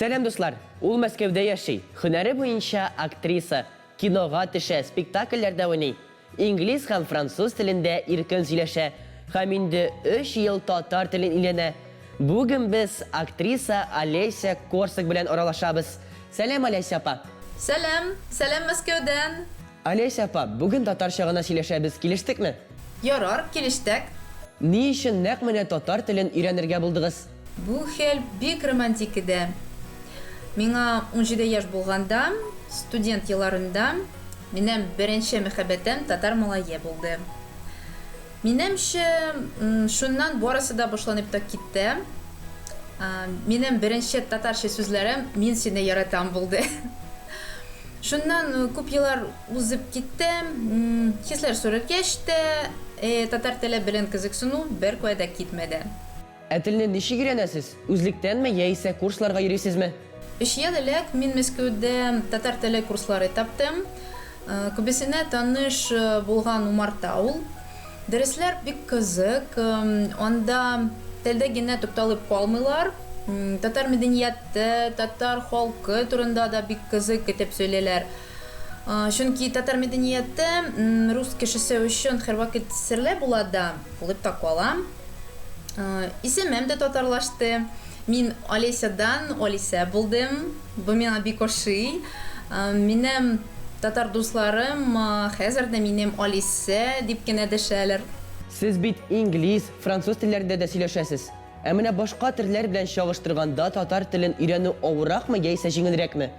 Сәлам, дуслар! Ул Мәскәүдә яши. Һөнәре буенча актриса. Кинога төшә, спектакльләрдә уйный. Инглиз һәм француз телендә иркен сөйләшә һәм инде өч ел татар телен өйрәнә. Бүген без актриса Олеся Корсак белән аралашабыз. Сәлам, Олеся апа! Сәлам! Сәлам Мәскәүдән! Олеся апа, бүген татарча гына сөйләшәбез, килештекме? Ярар, килештек. Ни өчен нәкъ менә татар телен өйрәнергә булдыгыз? Бу хәл бик романтик иде. Миңа 17 яшь булганда, студент елларында, минем беренче мәхәббәтем татар малае булды. Минемчә, шуннан барысы да башланып та китте. Минем беренче татарча сүзләрем Мин сине яратам булды. Шуннан күп еллар узып китте. Хисләр сүрелгәч тә, татар теле белән кызыксыну беркая да китмәде. Ә телне ничек өйрәнәсез? Үзлектәнме яисә курсларга йөрисезме? Өч ел элек мин Мәскәүдә татар теле курслары таптым. Күбесенә таныш булган умарта ул. Дәресләр бик кызык, анда телдә генә тукталып калмыйлар, татар мәдәнияте, татар халкы турында да бик кызык итеп сөйлиләр. Чөнки татар мәдәнияте рус кешесе өчен һәрвакыт серле була да, булып та кала. Исемем дә татарлашты. Мин Олесядан Олисә булдым. Бу миңа бик ошый. Минем татар дусларым хәзер дә минем Олисә дип кенә дәшәләр. Сез бит инглиз, француз телләрендә дә сөйләшәсез. Ә менә башка телләр белән чагыштырганда татар телен өйрәнү авырракмы яисә җиңелрәкме?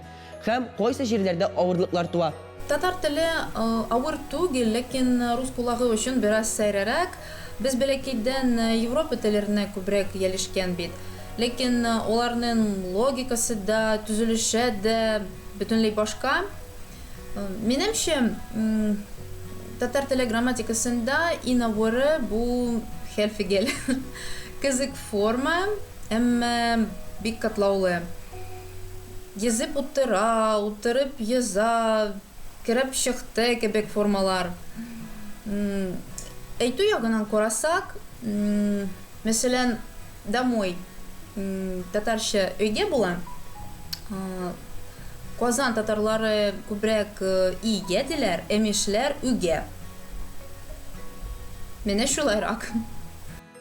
Һәм кайсы җирләрдә авырлыклар туа? Татар теле авыр түгел, ләкин рус кулагы өчен бераз сәеррәк. Без бәләкәйдән Европа телләренә күбрәк ияләшкән бит. Ләкин аларның логикасы да, төзелеше дә бөтенләй башка. Минемчә, татар теле грамматикасында иң авыры бу хәл фигыль. Кызык форма, әмма бик катлаулы. Йөзеп утыра, утырып йөза, кереп чыкты кебек формалар. Әйтү ягыннан карасак, мәсәлән, домой татарча өйгә була. Казан татарлары күбрәк өйгә диләр, ә мишләр үгә. Менә шулайрак.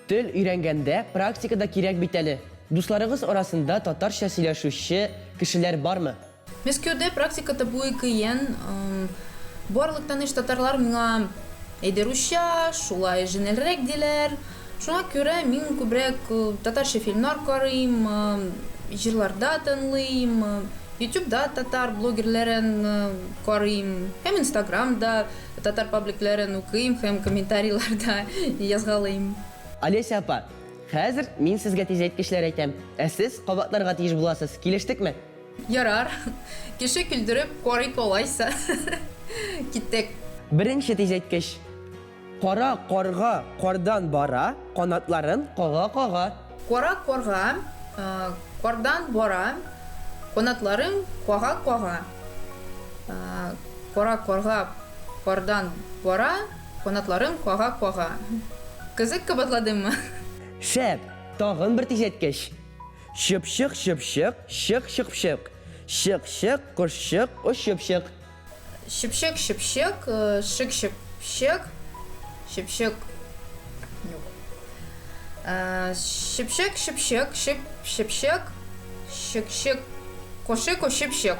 Тел өйрәнгәндә практика да кирәк бит әле. Дусларыгыз арасында татарча сөйләшүче кешеләр бармы? Мәскәүдә практика табуы кыен. Барлык таныш татарлар миңа әйдә русча, шулай җиңелрәк диләр. Шуңа күрә мин күбрәк татарча фильмнар карыйм, җырларда тыңлыйм, Ютубда татар блогерләрен карыйм һәм Инстаграмда Татар пабликләрен укыйм һәм комментарийлар да язгалыйм. Олеся апа, хәзер мин сезгә тизәйткечләр әйтәм, ә сез кабатларга тиеш буласыз, килештекме? Ярар. Кеше көлдереп карыйк алайса. Киттек. Беренче тизәйткеч. Кара карга кардан бара, канатларын кага-кага. Кара карга кардан бара, канатларын кага-кага. Кара карга кардан бара, канатларын кага-кага. Кызык кабатладыммы? Шәп! Тагын бер тизәйткеч. Чыпчык, чыпчык, чык, чыпчык. Чык, чык, кошчык, очып чык. Чыпчык, чыпчык, шык, чыпчык, чыпчык, юк. Чыпчык, чыпчык, чып, чыпчык, чык, чык, кошык, очып чык.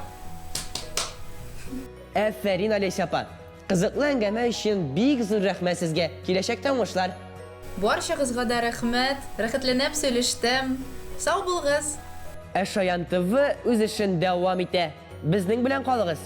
Әфәрин, Олеся апа! Кызыклы әңгәмә өчен бик зур рәхмәт сезгә! Киләчәктә уңышлар! Барчагызга да рәхмәт, рәхәтләнеп сөйлештем. Сау булыгыз! Ә Шаян ТВ үз эшен дәвам итә. Безнең белән калыгыз!